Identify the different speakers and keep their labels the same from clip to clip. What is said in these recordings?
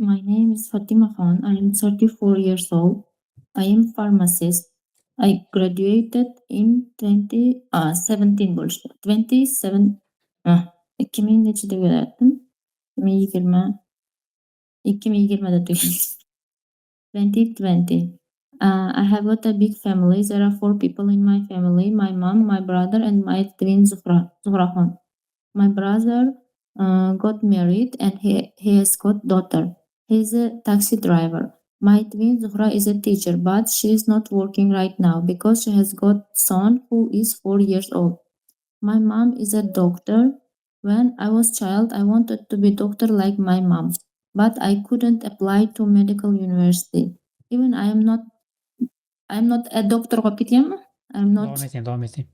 Speaker 1: My name is Fatima Khan. I am 34 years old. I am pharmacist. I graduated in 20 17 bo'lishi. 27, 2000 nechida tugatdim? 2020, 2020da tugatdim. 2020. I have got a big family. There are four people in my family: my mom, my brother, and my twin Zuhra, Zuhraxon. My brother got married and he has got daughter. He is a taxi driver. My twin Zuhra is a teacher, but she is not working right now because she has got son who is 4 years old. My mom is a doctor. When I was child, I wanted to be doctor like my mom, but I couldn't apply to medical university. Even I am not a doctor bo'lib ketganmi? I am not
Speaker 2: Davom eting, davom eting.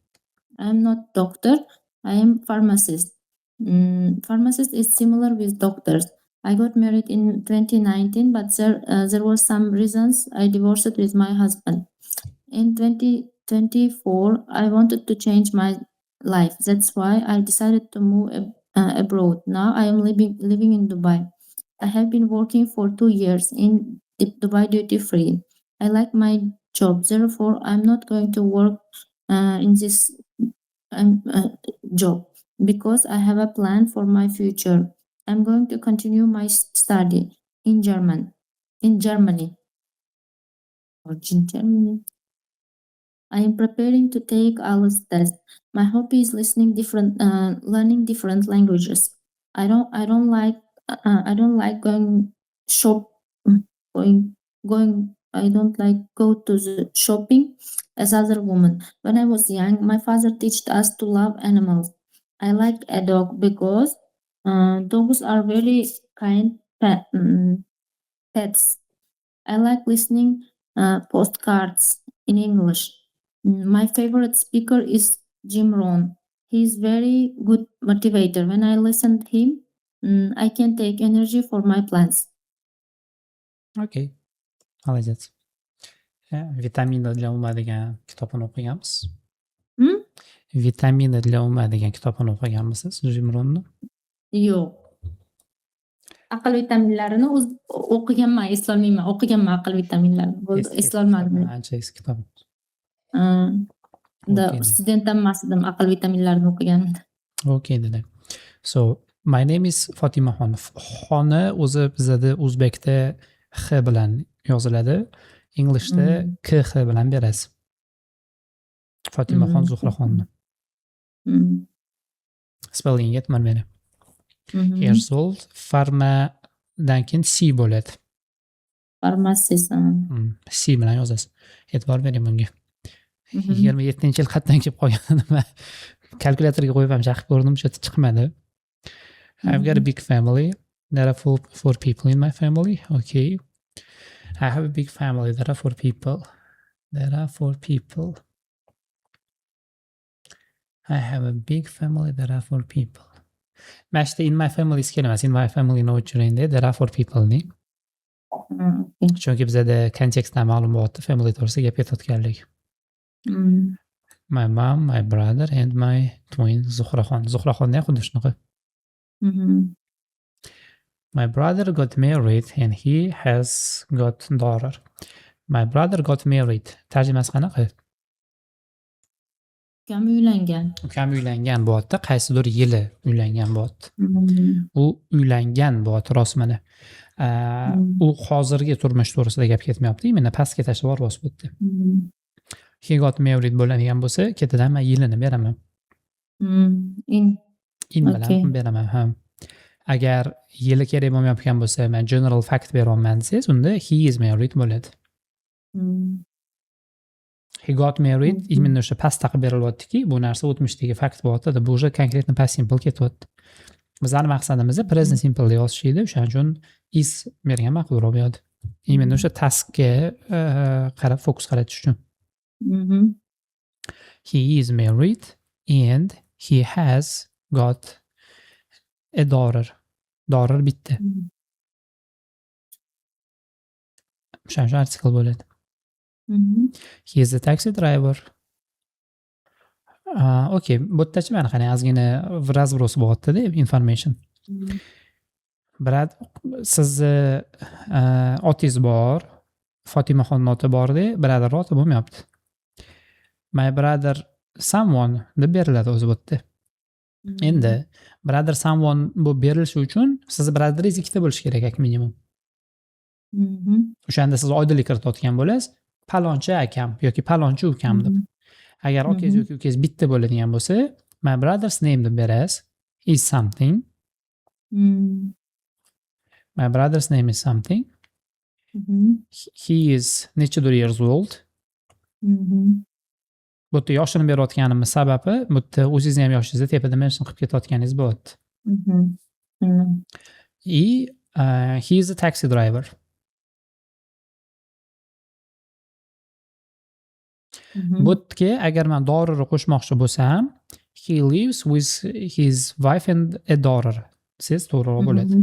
Speaker 1: I am not doctor. I am pharmacist. Pharmacist is similar with doctors. I got married in 2019, but there were some reasons I divorced with my husband. In 2024, I wanted to change my life. That's why I decided to move abroad. Now I am living in Dubai. I have been working for 2 years in the Dubai Duty Free. I like my job. Therefore, I'm not going to work in this job because I have a plan for my future. I'm going to continue my study in Germany or in Germany. I am preparing to take IELTS test. My hobby is learning different languages. I don't like going shop, going, going. I don't like go to the shopping as other women. When I was young, my father taught us to love animals. I like a dog because dogs are very kind pets. I like listening podcasts in English. My favorite speaker is Jim Rohn. He is very good motivator. When I listen to him, I can take energy for my plans.
Speaker 2: Okey. Молодец. "Витамины для ума" degan kitobini o'qiganmisiz?
Speaker 1: Hmm?
Speaker 2: "Витамины для ума" degan kitobini o'qiganmisiz Jim Ronni?
Speaker 1: Yo'q. Aql vitaminlarini o'z o'qiganman, eslolmayman. O'qiganman aql vitaminlarini. Bo'ldi,
Speaker 2: Eski, eski
Speaker 1: eslolmadim.
Speaker 2: Kitob, ancha eski kitob.
Speaker 1: Unda student ham emas edim aql vitaminlarini o'qiganimda.
Speaker 2: Okey dedi. So, my name is Fotimaxon. Xoni o'zi bizada o'zbekda x bilan yoziladi. Englishda kh bilan berasiz. Fotimaxon Zuhraxonni. Spellingga e'tibor bering. Years old, pharmadan keyin C bo'ladi.
Speaker 1: Pharmacist.
Speaker 2: C bilan yozasiz. E'tibor bering bunga. 27-yil qayerdan kelib qolganini man kalkulyatorga qo'yib ham chaqib ko'rdim, o'sha yerda chiqmadi. I've got a big family. There are four people in my family. Okay. I have a big family. There are four people. There are four people. I have a big family. There are four people. Mana shu yerda "in my family" kerak emas. "In my family" ni o'chiringda, "there are four people" deng.
Speaker 1: Okey.
Speaker 2: Chunki bizada kontekstdan ma'lum bo'lyapti, family to'g'risida gap ketayotganligi. My mom, my brother and my twin Zuhraxon. Zuhraxonni ham xuddi shunaqa. My brother got married and he has got daughter. My brother got married. Tarjimasi qanaqa?
Speaker 1: Ukam uylangan.
Speaker 2: Ukam uylangan bo'lyapti. Qaysidir yili uylangan bo'lyapti. U uylangan bo'lyapti rost mana. U hozirgi turmush to'g'risida gap ketmayapti. Именно pastga tashlab yuboryapti bu yerda. "He got married" bo'ladigan bo'lsa, ketidan man yilini beraman.
Speaker 1: In.
Speaker 2: In bilan beraman, ha. Agar yili kerak bo'lmayotgan bo'lsa, man general fact beryapman desangiz, unda "he is married" bo'ladi. "He got married" именно o'sha pastda qilib berilyaptiki, bu narsa o'tmishdagi fakt bo'lyapti. Bu уже конкретно past simple ketyapti. Bizani maqsadimiz present simple yozish edi, o'shaning uchun "is" bergan ma'qulroq bu yoqda. Именно o'sha taskga qarab fokus qaratish uchun. He is married and he has got a daughter. Daughter bitta. O'shaning uchun article bo'ladi. He is a taxi driver. Okey, bu yerdachi mana qarang, ozgina разброс bo'lyapti-da information. Брат, sizni otingiz bor, Fotimaxonni oti borda, brother oti bo'lmayapti. My brother someone deb beriladi o'zi bu yerda. Endi brother someone bo'lib berilishi uchun sizni brotheringiz ikkita bo'lishi kerak, как minimum. O'shanda siz oydinlik kiritayotgan bo'lasiz, palonchi akam yoki palonchi ukam deb. Agar akangiz yoki ukangiz bitta bo'ladigan bo'lsa, my brother's name deb berasiz. Is something. My brother's name is something. He is nechadir years old. Bu yerda yoshini berayotganimiz sababi, bu yerda o'zingizni ham yoshingizni tepada mention qilib ketayotganingiz bo'lyapti. И he is a taxi driver. Bu yerga agar man daughterni qo'shmoqchi bo'lsam, he lives with his wife and a daughter. Siz to'g'riroq bo'ladi.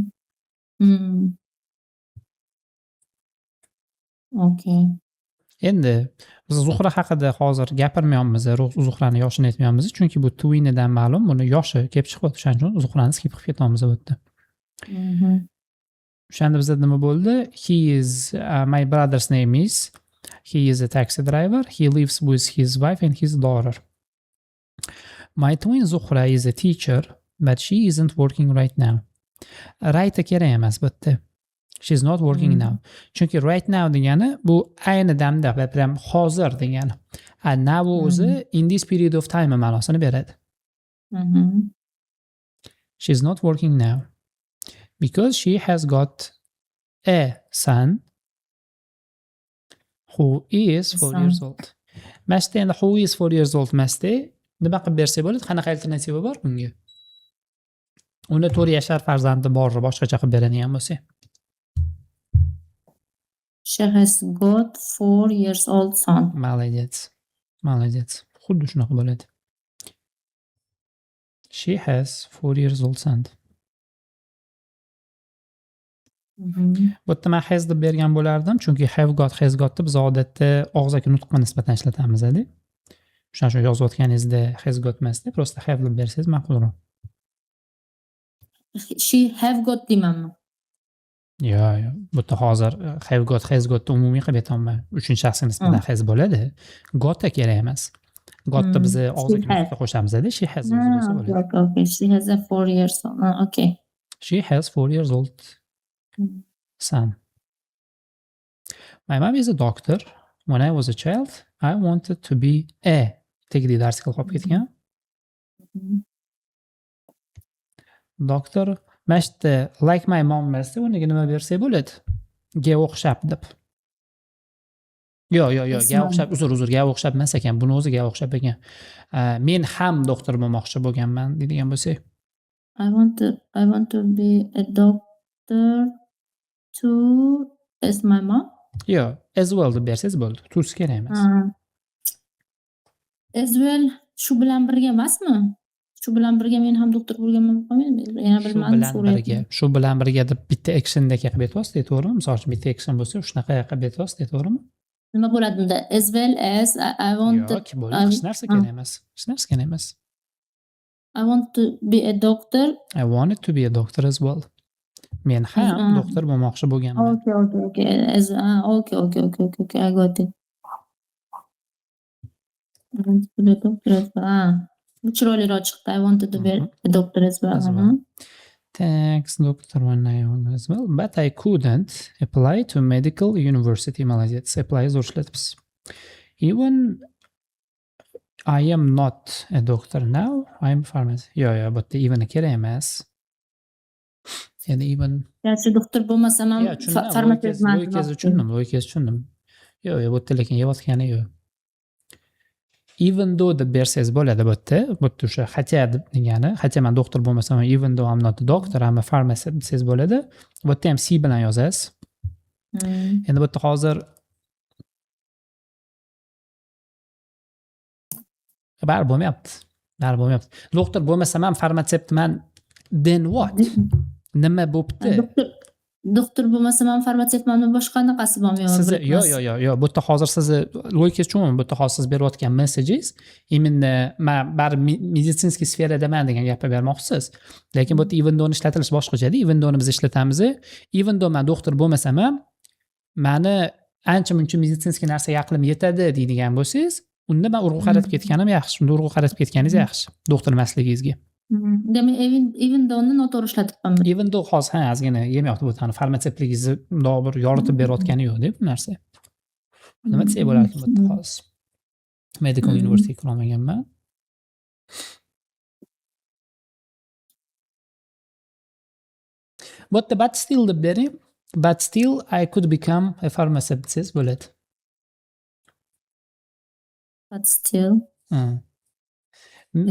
Speaker 1: Okay.
Speaker 2: Endi biz Zuhra haqida hozir gapirmayapmiz, Zuhrani yoshini aytmayapmiz, chunki bu twinidan ma'lum, buni yoshi kelib chiqyapti, o'shaning uchun Zuhrani skip qilib ketyapmiz bu yerda. O'shanda bizda nima bo'ldi? He is, my brother's name is, he is a taxi driver, he lives with his wife and his daughter. My twin Zuhra is a teacher, but she isn't working right now. Right kerak emas bu yerda. She's not working now. Chunki right now degani bu ayni damda, prям hozir degani. A now o'zi in this period of time ma'nosini beradi. She's not working now because she has got a son who is 4 years old. Mana shu endi who is 4 years old emasda, nima qilib bersak bo'ladi? Qanaqa alternativa bor bunga? Unda 4 yashar farzandi bor, boshqacha qilib beradigan bo'lsak.
Speaker 1: She has got 4 years old son.
Speaker 2: Молодец. Молодец. Xuddi shunaqa bo'ladi. She has 4 years old son. Bu yerda men has deb bergan bo'lardim, chunki have got, has got deb biz odatda og'zaki nutqqa nisbatan ishlatamiz-da. O'shaning uchun yozayotganingizda has got emasda, просто have deb bersangiz ma'qulroq.
Speaker 1: She have got deymanmi?
Speaker 2: Yo'q, yo'q. Bu yerda hozir have got, has got umumiy qilib aytyapman. Uchinchi shaxsga nisbatan has bo'ladi. Got kerak emas. Gotni biz og'zaki nutqqa qo'shamiz-da, she has o'zi bo'lsa bo'ladi.
Speaker 1: Okay, okay. She has a 4 years old. Okay.
Speaker 2: She has 4 years old son. My mom is a doctor. When I was a child, I wanted to be a. Tagida dars qilib qolib ketgan. Doktor, mana shu yerda like my mom emasda, o'rniga nima bersak bo'ladi? Ga o'xshab deb. Yo'q, yo'q, yo'q, ga o'xshab, uzr, uzr, ga o'xshab emas ekan, buni o'zi ga o'xshab ekan. Men ham doktor bo'lmoqchi bo'lganman deydigan bo'lsak.
Speaker 1: I want to be a doctor too as my mom.
Speaker 2: Yo'q, as well deb bersangiz bo'ldi. To'si kerak emas.
Speaker 1: As well shu bilan birga emasmi? Shu bilan birga men ham doktor bo'lganman qolmaydimi? Yana
Speaker 2: Shu
Speaker 1: bilmadim,
Speaker 2: bilan
Speaker 1: so'rayapman.
Speaker 2: birga, shu bilan birga deb bitta actiondagi qilib aytyapsiz, to'g'rimi? Misol uchun bitta action bo'lsa, shunaqa qilib aytyapsiz, to'g'rimi?
Speaker 1: Nima bo'ladi unda? As well as I want to,
Speaker 2: Yo'q, bo'ldi, hech narsa kerak emas. Hech narsa kerak emas.
Speaker 1: I want to be a doctor.
Speaker 2: I wanted to be a doctor as well. Men ham doktor bo'lmoqchi bo'lganman.
Speaker 1: Okay, okay, okay. As, okay, okay, okay, okay, okay. I got it. I want to be a doctor as well. Bu chiroyliroq chiqdi. I wanted to be a doctor as well.
Speaker 2: As well. Thanks, doctor, when I want as well. But I couldn't apply to medical university. Молодец. Apply zo'r ishlatibsiz. Even I am not a doctor now. I am pharmacist. Yo'q, yo'q, bu yerda even kerak emas. Endi even
Speaker 1: Garchi doktor bo'lmasam ham
Speaker 2: Yo'q, tushundim.
Speaker 1: farmatsevtman
Speaker 2: Logikasi
Speaker 1: demoqchi.
Speaker 2: tushundim, logikasi tushundim. Yo'q, yo'q, bu yerda lekin yeyotgani yo'q. Even though deb bersangiz bo'ladi bu yerda. Bu yerda o'sha хотя deb degani, хотя man doktor bo'lmasam ham even though I'm not a doctor, I'm a pharmacist desangiz bo'ladi. Bu yerda ham C bilan yozasiz. Endi bu yerda hozir baribir bo'lmayapti. Baribir bo'lmayapti. Doktor bo'lmasam ham farmatsevtman, then what? Nima bo'pti?
Speaker 1: Doktor Doktor bo'lmasam ham farmatsevtmanmi, boshqa anaqasi bormi yo
Speaker 2: Sizni yo'q,
Speaker 1: birikmasi?
Speaker 2: Yo'q. Bu yerda hozir sizni logikangiz tushunmayman. Bu yerda hozir siz berayotgan messagingiz именно man baribir медицинский sferadaman degan gapni bermoqchisiz. Lekin bu yerda even though ishlatilishi boshqachada. Even thoughni biz ishlatamiz. Even though man doktor bo'lmasam ham mani ancha muncha медицинский narsaga aqlim yetadi deydigan bo'lsangiz, unda man urg'u qaratib ketganim yaxshi. Unda urg'u qaratib ketganingiz yaxshi, doktor emasligingizga.
Speaker 1: Demak, even thoughni noto'g'ri ishlatibman.
Speaker 2: Even though hozir, ha, ozgina yemayapti bu yerda, farmatsevtligingizni mundoq bir yoritib berayotgani yo'q-da bu narsa. Nima desak bo'larkan bu yerda hozir? Medical universityga kirolmaganman. Bu yerda but still deb bering. But still I could become a pharmacist desangiz bo'ladi.
Speaker 1: But still.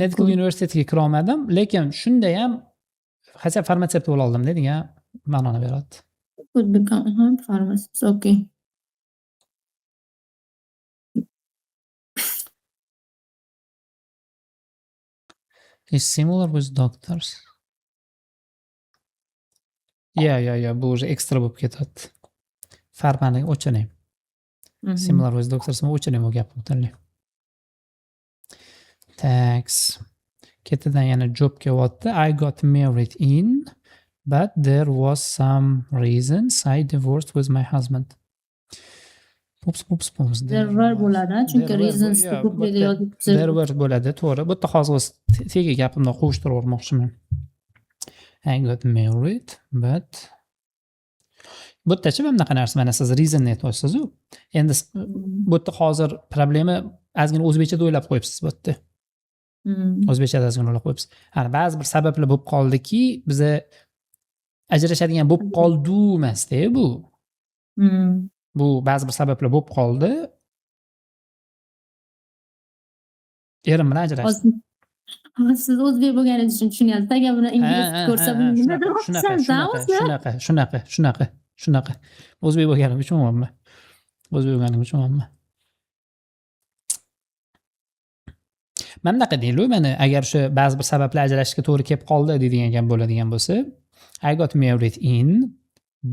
Speaker 2: Medical universityga kirolmadim, lekin shundayam хотя farmatsevt bo'la oldim degan ma'noni beradi.
Speaker 1: Could become a pharmacist. Okay.
Speaker 2: Is similar with doctors. Yeah, bu уже ekstra bo'lib ketadi. Farmani o'chiring. Similar with doctors o'chiring bu gapni butunlay. Tax. Ketidan yana job kelyapti. I got married in, but there was some reasons I divorced with my husband. Pups, pups, pups.
Speaker 1: There were bo'ladi, chunki reasons ko'plikda yozibsiz.
Speaker 2: There were bo'ladi, to'g'ri. Bu yerda hozir o'zi tegi gapimni qo'shtirib yubormoqchiman. I got married, but bu yerdachi mana bunaqa narsa, mana siz reasonni aytyapsiz-u. Endi bu yerda hozir problema ozgina o'zbekchada o'ylab qo'yibsiz bu yerda. O'zbekchada ozgina o'ylab qo'yibsiz. Hani ba'zi bir sabablar bo'lib qoldiki, biza ajrashadigan bo'lib qoldi emas-da bu. Bu ba'zi bir sabablar bo'lib qoldi. Erim bilan ajrashdim.
Speaker 1: Hozir siz o'zbek bo'lganingiz uchun tushunyapsiz. Agar buni ingliz ko'rsa, buni nima demoqchisan o'zi?
Speaker 2: Shunaqa, shunaqa, shunaqa, shunaqa. O'zbek bo'lganim uchun muammo. O'zbek bo'lganim uchun muammo. Mana bunaqa deylik, mana agar o'sha ba'zi bir sabablar ajrashishga to'g'ri kelib qoldi deydigan gap bo'ladigan bo'lsa, I got married in,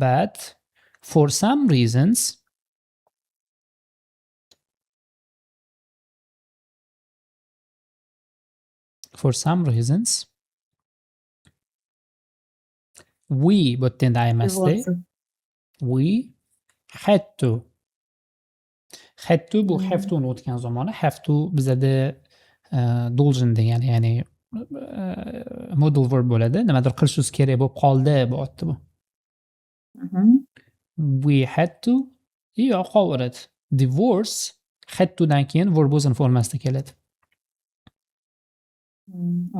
Speaker 2: but for some reasons for some reasons we, bu yerda endi I emasda, we had to. Had to bu have to ni o'tgan zamoni. Have to bizada должен degani, ya'ni modal verb bo'ladi. Nimadir qilishingiz kerak bo'lib qoldi bo'lyapti bu. We had to yo'q qolaveradi. Divorce had to dan keyin verb o'zini formasida keladi.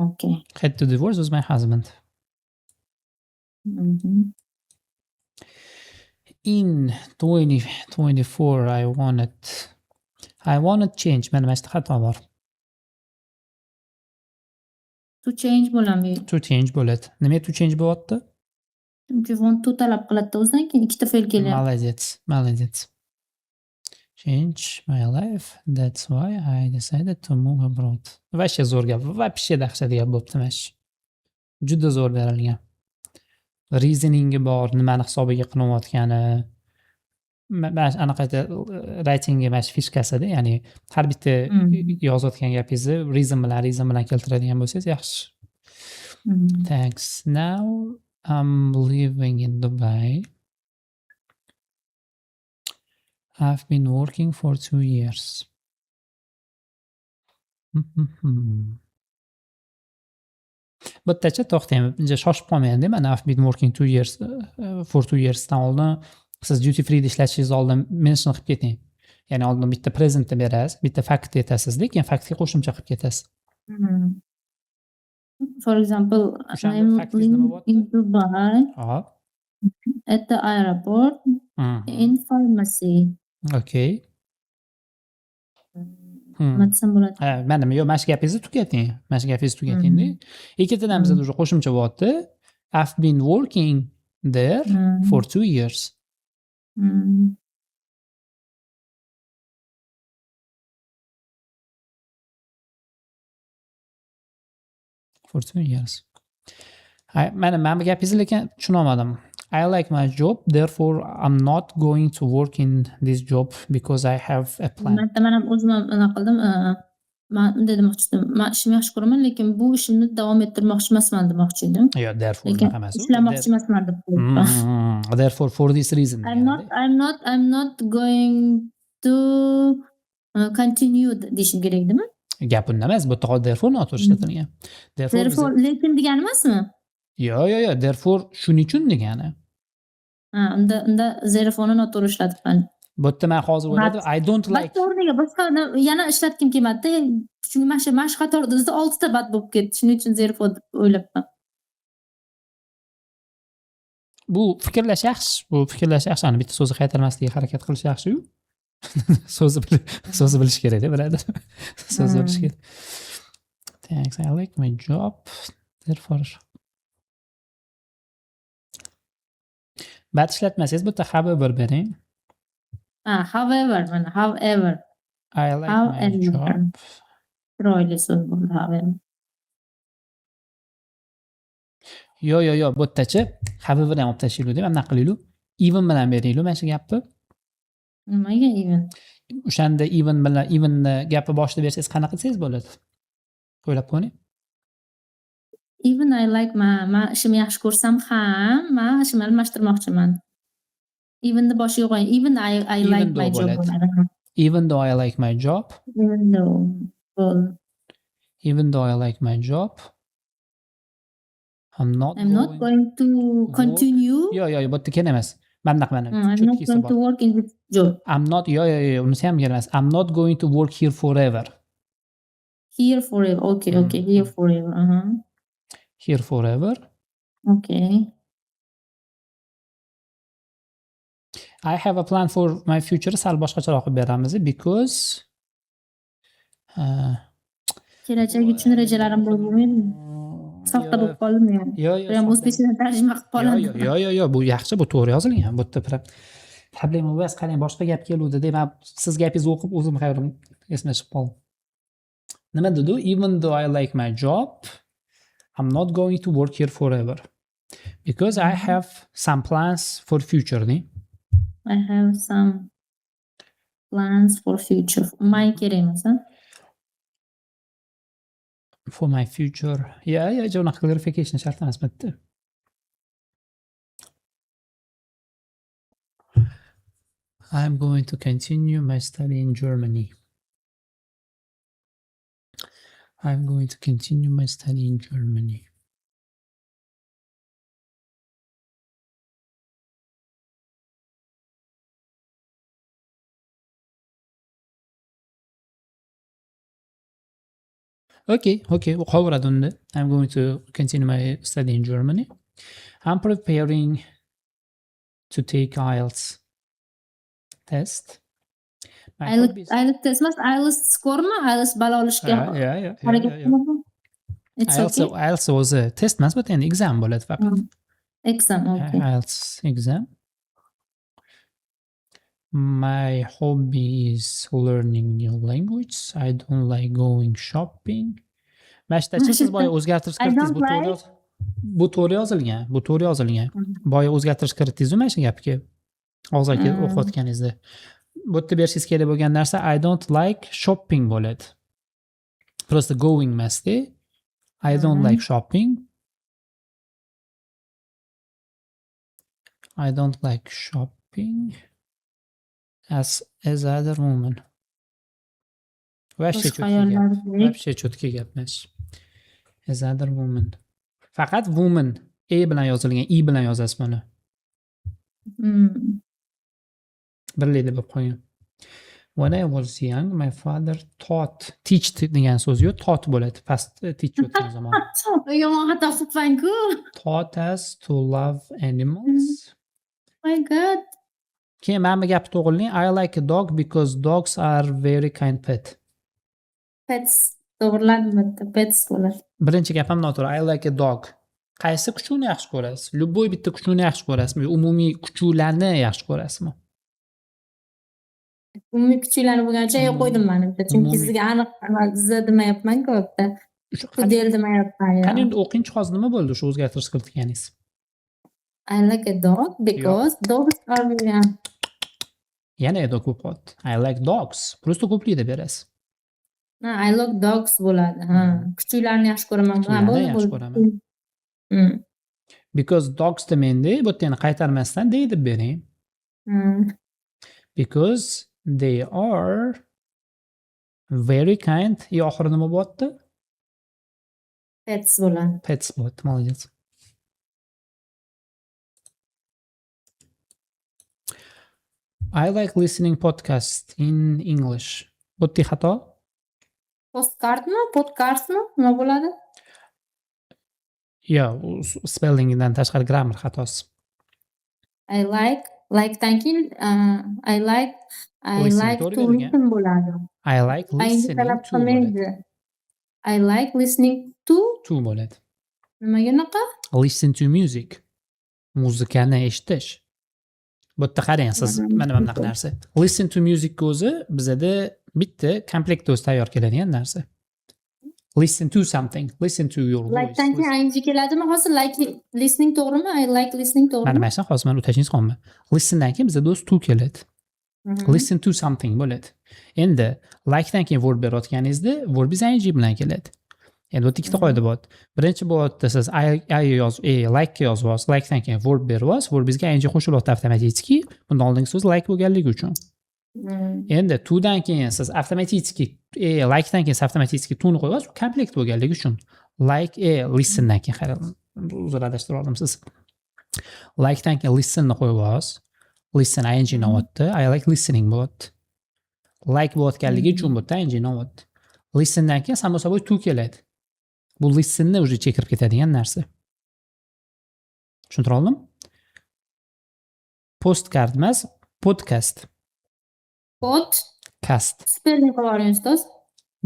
Speaker 1: Okay.
Speaker 2: Had to divorce with my husband. In 2024 I wanted change. Mana shu xato bor.
Speaker 1: To change bo'ladimi?
Speaker 2: To change bo'ladi. Nima to change bo'lyapti?
Speaker 1: Chunki want to talab qiladi o'zidan keyin ikkita fe'l kelyapti.
Speaker 2: Молодец, молодец. Change my life. That's why I decided to move abroad. Вообще zo'r gap. Вообще dahshat gap bo'pti mana shu. Juda zo'r berilgan. Reasoningi bor, nimani hisobiga qilinayotgani. Mana shu anaqa writingga mana shu фишка sida, ya'ni har bitta yozayotgan gapingizni reason bilan keltiradigan bo'lsangiz yaxshi. Thanks. Now I'm living in Dubai. I've been working for 2 years. Bu yerdachi to'xtang, uncha shoshib qolmang-da. Mana I've been working 2 years, for 2 yearsdan oldin siz duty free'da ishlashingizni oldin mention qilib keting. Ya'ni oldin bitta presentni berasiz, bitta faktni aytasizda, keyin faktga qo'shimcha qilib ketasiz.
Speaker 1: For example,
Speaker 2: O'shanda
Speaker 1: I'm
Speaker 2: faktingiz nima
Speaker 1: living
Speaker 2: bo'lyapti?
Speaker 1: in Dubai
Speaker 2: Hop.
Speaker 1: At the airport in pharmacy.
Speaker 2: Okay.
Speaker 1: Nima desam bo'ladi?
Speaker 2: Ha, mana yo'q, mana shu gapingizni tugating. Mana shu gapingizni tugating-da. Ikkitadan bizada уже qo'shimcha bo'lyapti. I've been working there for 2 years. For 2 years. Ha, mana bu gapingizni lekin tushunolmadim. I like my job, therefore I'm not going to work in this job because I have a plan.
Speaker 1: Marta man ham o'zim ham anaqa qildim. Man bunday demoqchi edim. Man ishimni yaxshi ko'raman, lekin bu ishimni davom ettirmoqchi emasman demoqchi edim.
Speaker 2: Yo'q, therefore
Speaker 1: Lekin
Speaker 2: unaqa emas u.
Speaker 1: ishlamoqchi emasman deb qo'yibman.
Speaker 2: Therefore for this reason
Speaker 1: I'm not
Speaker 2: deganida.
Speaker 1: I'm not going to continue deyishim kerak edimi?
Speaker 2: Gap unda emas, bu yerda therefore noto'g'ri ishlatilgan. Therefore
Speaker 1: Therefore lekin degani emasmi?
Speaker 2: Yo'q, yo'q, yo'q, therefore shuning uchun degani.
Speaker 1: Ha, unda therefore'ni noto'g'ri ishlatibman.
Speaker 2: Bu yerda men hozir o'yladim, I don't like
Speaker 1: But o'rniga boshqa yana ishlatgim kelmadi. Chunki mana shu qatorda o'zida 6 ta but bo'lib ketdi. Shuning uchun therefore deb o'ylabman.
Speaker 2: Bu fikrlash yaxshi, bu fikrlash yaxshi. Ani bitta so'zni qaytarmaslikka harakat qilish yaxshi-yu. So'zni bilish kerak-da, birodar. So'zni bilish kerak. Thanks, I like my job. Therefore but ishlatmasangiz bu yerda however bering.
Speaker 1: Ha, however, mana however.
Speaker 2: I like my
Speaker 1: However.
Speaker 2: job.
Speaker 1: Chiroyli so'z bo'ldi, however.
Speaker 2: Yo'q, yo'q, yo'q, bu yerdachi however ham olib tashlaylik, mana bunaqa qilaylik. Even bilan beraylik mana shu gapni.
Speaker 1: Nimaga even?
Speaker 2: O'shanda even bilan evenni gapni boshida bersangiz qanaqa desangiz bo'ladi? O'ylab ko'ring.
Speaker 1: Even I like ma ishimni yaxshi ko'rsam ham, ma ishimni almashtirmoqchiman. Evenni boshiga qo'ying. Even I
Speaker 2: Even
Speaker 1: like my
Speaker 2: though
Speaker 1: job
Speaker 2: bo'ladi.
Speaker 1: bo'ladi.
Speaker 2: Even though I like my job.
Speaker 1: Even though bo'ldi.
Speaker 2: Even though I like my job, I'm not
Speaker 1: I'm not
Speaker 2: going
Speaker 1: going to
Speaker 2: work.
Speaker 1: continue.
Speaker 2: Yo'q, yo'q, bu yerda kerak emas. Mana bunaqa mana.
Speaker 1: I'm not
Speaker 2: Cho'tkisi
Speaker 1: going
Speaker 2: bor.
Speaker 1: to work in this job.
Speaker 2: I'm not, yo'q, yo'q, yo'q, unisi ham kerak emas. I'm not going to work here forever.
Speaker 1: Here forever. Okay, okay, here forever.
Speaker 2: Here forever.
Speaker 1: Okay.
Speaker 2: I have a plan for my future. Sal boshqacharoq qilib beramiz because
Speaker 1: kelajak uchun rejalarim bor bo'lmaydimi? Soxta bo'lib qoldimi yani?
Speaker 2: Yo'q, yo'q,
Speaker 1: Bu ham
Speaker 2: soxta.
Speaker 1: o'zbekchadan tarjima qilib
Speaker 2: Yo'q,
Speaker 1: qoladi.
Speaker 2: yo'q, yo'q, yo'q, yo'q, bu yaxshi, bu to'g'ri yozilgan. Bu yerda problema emas, qarang, boshqa gap keluvdi deb men siz gapingizni o'qib o'zim xayolim esimdan chiqib qoldi. Nima dedi u? Even though I like my job, I'm not going to work here forever. Because I have some plans for future, ne?
Speaker 1: I have some plans for future. My kerak emas, ha?
Speaker 2: For my future. Yeah, yeah, unaqa clarification shart emas bu yerda. I'm going to continue my study in Germany. I'm going to continue my study in Germany. Okay, okay, u qolaveradi unda. I'm going to continue my study in Germany. I'm preparing to take IELTS test. My hobbies
Speaker 1: IELTS test emas, IELTS skormi? IELTS ball olishga
Speaker 2: Ha, yeah, yeah, yeah,
Speaker 1: harakat
Speaker 2: yeah, yeah.
Speaker 1: qilmoqmi? It's
Speaker 2: IELTS,
Speaker 1: okay.
Speaker 2: IELTS o'zi test emas, bu endi exam bo'ladi faqat.
Speaker 1: Exam, okay.
Speaker 2: IELTS exam. My hobby is learning new language. I don't like going shopping. Mana shu yerda siz boya o'zgartirish
Speaker 1: I
Speaker 2: kiritdingiz,
Speaker 1: don't
Speaker 2: bu to'g'ri
Speaker 1: like
Speaker 2: bu to'g'ri yozilgan, bu to'g'ri yozilgan. Boya o'zgartirish kiritdingiz-ku mana shu gapga. Og'zaki o'qiyotganingizda. Bu yerda berishingiz kerak bo'lgan narsa I don't like shopping bo'ladi. Просто going emas-da. I don't like shopping. I don't like shopping as other women. Вообще
Speaker 1: Boshqa
Speaker 2: cho'tki gap.
Speaker 1: ayollardek.
Speaker 2: Вообще cho'tki gap emas. As other women. Faqat woman e bilan yozilgan, i bilan yozasiz buni. Birlikda bo'lib qolgan. When I was young, my father taught, teach degan so'z yo'q, taught bo'ladi. Past teach o'tgan zamon.
Speaker 1: Yomon xato qilibman-ku.
Speaker 2: Taught us to love animals.
Speaker 1: My God.
Speaker 2: Keyin mana bu gapni to'g'rilang. I like a dog because dogs are very kind pet.
Speaker 1: Pets. To'g'riladim bitta. Pets bo'ladi.
Speaker 2: Birinchi gap ham noto'g'ri. I like a dog. Qaysi kuchukni yaxshi ko'rasiz? Любой bitta kuchukni yaxshi ko'rasizmi? Umumiy kuchuklarni yaxshi ko'rasizmi?
Speaker 1: Umumiy kuchuklarni bo'lgancha yo'q qo'ydim manimcha. Chunki sizga aniq z demayapman-ku bu yerda.
Speaker 2: O'sha
Speaker 1: Pudel demayapman.
Speaker 2: Qani endi o'qingchi, hozir nima bo'ldi o'sha o'zgartirish kiritganingiz?
Speaker 1: I like a dog because dogs are very.
Speaker 2: Yana a dog bo'lib qoldi. I like dogs. Просто ko'plikda berasiz.
Speaker 1: Ha, I like dogs bo'ladi. Ha, kuchuklarni yaxshi ko'raman. Ha,
Speaker 2: Kuchuklarni
Speaker 1: bo'ldi,
Speaker 2: yaxshi
Speaker 1: bo'ldi.
Speaker 2: ko'raman. Because dogs demangda, bu yerda yana qaytarmasdan they deb bering. Because they are very kind. И oxiri nima bo'lyapti?
Speaker 1: Pets bo'ladi.
Speaker 2: Pets bo'lyapti. Молодец. I like listening podcast in English. Bu yerda xato?
Speaker 1: Postcardmi? Podcastmi? Nima bo'ladi?
Speaker 2: Yo'q, u spellingidan tashqari grammar xatosi.
Speaker 1: I like, like'dan keyin, I like, I
Speaker 2: Listening
Speaker 1: like
Speaker 2: to'g'ri
Speaker 1: to
Speaker 2: berilgan.
Speaker 1: listen bo'ladi.
Speaker 2: I like
Speaker 1: I
Speaker 2: listening
Speaker 1: talab
Speaker 2: to bo'ladi.
Speaker 1: qilmaydi. I like listening to.
Speaker 2: To bo'ladi.
Speaker 1: Nimaga unaqa?
Speaker 2: Listen to music. Muzikani eshitish. Bu yerda qarang siz, mana bunaqa narsa. Listen to music o'zi bizada bitta komplektda o'zi tayyor keladigan narsa. Listen to something, listen to your voice.
Speaker 1: Like'dan keyin ing keladimi? Hozir like listening to'g'rimi? I like listening to'g'rimi?
Speaker 2: Mana shu hozir mana уточнить qolma. Listendan keyin bizada o'zi to keladi. Listen to something bo'ladi. Endi like'dan keyin verb berayotganingizda verbingiz ing bilan keladi. Endi bu yerda ikkita qoida bor. Birinchi bo'lyapti, siz I yoz, like yozyapsiz, like'dan keyin verb beryapsiz, verbingizga ing qo'shilyapti avtomatik. Bundan oldingi so'z like bo'lganligi uchun. Endi to'dan keyin siz avtomatik, like'dan keyin siz avtomatik to'ni qo'yasiz, u komplekt bo'lganligi uchun. Like, listendan keyin qarang, uzr, adashtirib oldim siz. Like'dan keyin listenni qo'yasiz. Listen ing olyapti. I like listening bo'lyapti. Like bo'layotganligi uchun bu yerda ing olyapti. Listendan keyin само собой to keladi. Bu listenni уже chekirib ketadigan narsa. Tushuntira oldimmi? Postcard emas, podcast.
Speaker 1: Pod.
Speaker 2: Cast.
Speaker 1: Spelling qilib yuboring, ustoz.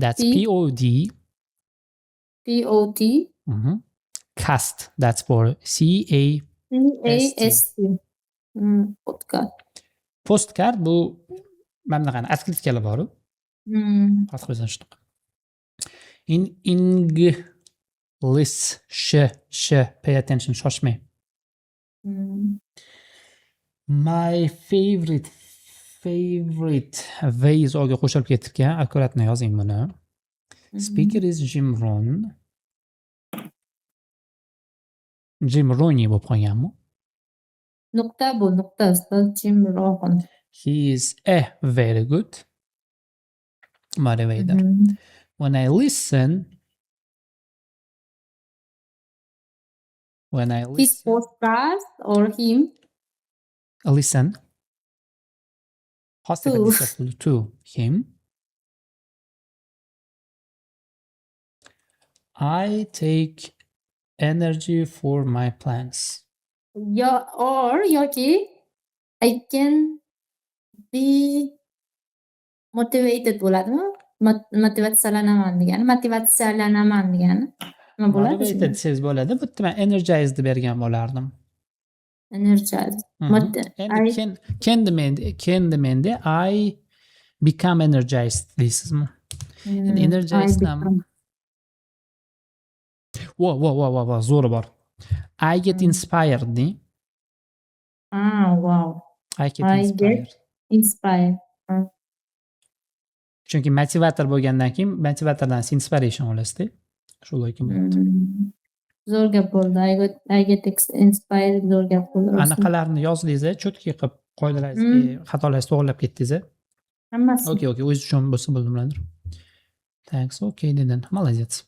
Speaker 2: That's
Speaker 1: P.
Speaker 2: P O D.
Speaker 1: P O T.
Speaker 2: Cast. That's for C A
Speaker 1: C A S T. Podcast.
Speaker 2: Postcard bu mana bunaqa открытка lar bor-u. Farq qo'ysan shunaqa. In English sh sh pay attention, shoshmang. My favorite ways o'ga qo'shilib ketibgan. Аккуратно yozing buni. Speaker is Jim Rohn. Jim Rooney bo'lib qolganmi?
Speaker 1: Nuqta bu, nuqta, ustoz, Jim Rohn.
Speaker 2: He is a very good motivator. When I listen, when I
Speaker 1: His
Speaker 2: listen,
Speaker 1: podcast or him?
Speaker 2: Listen. Hostel
Speaker 1: To.
Speaker 2: listen to him. I take energy for my plans.
Speaker 1: Yo, or yoki I can be motivated bo'ladimi? Motivatsiyalanaman degani, motivatsiyalanaman degani. Nima bo'ladi
Speaker 2: Motivated
Speaker 1: shunda?
Speaker 2: desangiz bo'ladi. Bu yerda men energized deb bergan bo'lardim.
Speaker 1: Energized.
Speaker 2: Endi
Speaker 1: I
Speaker 2: can demanda I become energized deysizmi? Endi energized
Speaker 1: I
Speaker 2: ham
Speaker 1: become.
Speaker 2: Wo, wo, wo, wo, wo, zo'ri bor. I get inspired deng.
Speaker 1: Ah, wow.
Speaker 2: I get
Speaker 1: I get
Speaker 2: inspired.
Speaker 1: inspired.
Speaker 2: Chunki motivator bo'lgandan keyin motivatordan siz inspiration olasizda. Shu lekin bo'ladi.
Speaker 1: Zo'r gap bo'ldi. I get inspired zo'r gap bo'ldi. Rostdan.
Speaker 2: Anaqalarni yozdingiz, чётко qilib qoidalaringiz, xatolaringizni to'g'irlab ketdingiz.
Speaker 1: Hammasi.
Speaker 2: Okey, okey, o'zingiz uchun bo'lsa bo'ldi, biladir. Thanks, okey dedin. Молодец.